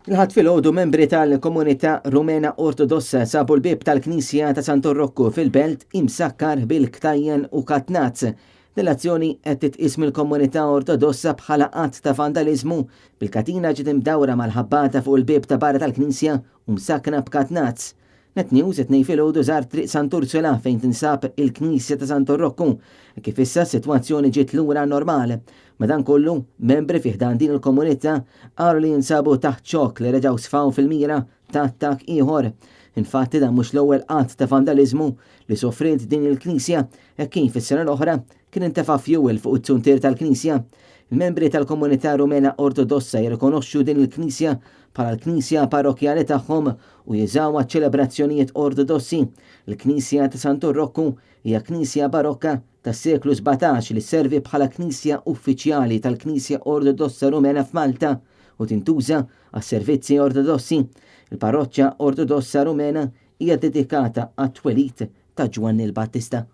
Il-Ħadd filgħodu membri tal-komunità Rumena Ortodossa sabu l-bieb tal-Knisja ta' Santu Rokku fil-Belt imsakkar bil-ktajjen u katnazz. Din l-azzjoni qed titqies mill-komunità Ortodossa bħala att ta' vandaliżmu, bil-katina ġiet imdawra mal-ħabbata fuq il-bieb ta' barra tal-knisja u msakkna b'katnazz. Net News it-Tnejn filgħodu żar Triq Sant'Ursula fejn tinsab il-Knisja ta' Santu Rokku, hekk kif issa s-sitwazzjoni ġiet lura għan-normal. Madankollu, membri fi ħdan din il-komunità qalu li jinsabu taħt xokk li reġgħu sfaw fil-mira ta' attakk ieħor. Infatti dan mhux l-ewwel att ta' vandaliżmu li sofriet din il-knisja hekk kif is-sena l-oħra kien intefa' fjuwil fuq it-zuntier tal-knisja. Il-membri tal-komunità Rumena Ortodossa jirrikonoxxu din il-knisja bħala l-knisja parrokkjali tagħhom u jużawha għaċ-ċelebrazzjonijiet Ortodossi. Il-Knisja ta' Santu Rokku hija knisja Barokka tas-seklu 17 li sservi bħala knisja uffiċjali tal-Knisja Ortodossa Rumena f'Malta u tintuża għas-servizzi Ortodossi. Il-parroċċa Ortodossa Rumena hija ddedikata għat-twelid ta' Ġwanni l-Battista.